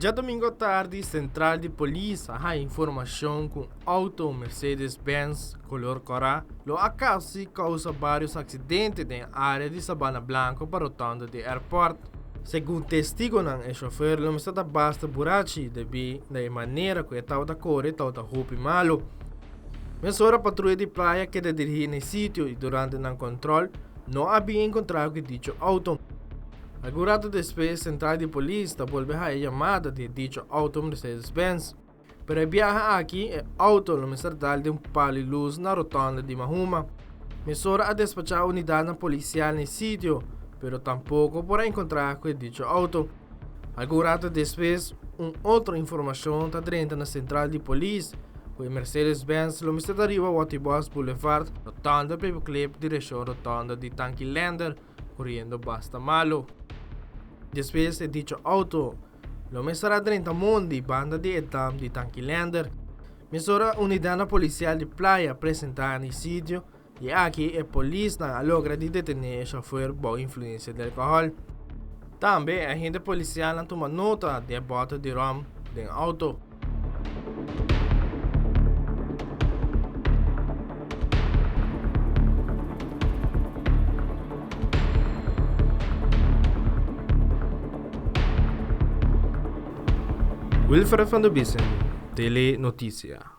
Djadomingo atardi sentral di polis a haya informashon ku un outo Mercedes Benz kolor kòrá lo a kasi kousa barios aksidente den área di Sabana Blanco pa rotonda di airport. Segun testigonan e shofer lo mester ta basta burachi debí na e manera ku e tabata kore tabata hopi malu. Mesora patruya di playa keda dirigí na e sitio i durante nan kòntròl no a bin enkontrá ku e dicho outo. Algun rato despues sentral di polis ta bolbe haya yamada di e dicho outo Mercedes Benz. Pero e biaha aki e outo lo mester dal den un palo di lus na rotonda di Mahuma. Mesora a despachá unidatnan polisial na e sitio, pero tampoko por a enkontrá ku e dicho outo. Algun rato despues un otro informashon ta drenta na sentral di polis ku e Mercedes Benz lo mester ta riba Watibos Boulevard, rotonda Paperclip direkshon rotonda di Tanki Lender. Coriendo basta malo. Despues e dicho auto lo mester a drenta mondi banda di e dam di Tankilander. Mesora unidadnan policial di Playa presenta na e sitio y aki e polisnan a logra di detene e chauffeur bou influencia di alcohol. Tambe e agente policialnan tuma nota di e boter di rum den auto. Wilfred van der Biesen, Tele Noticia.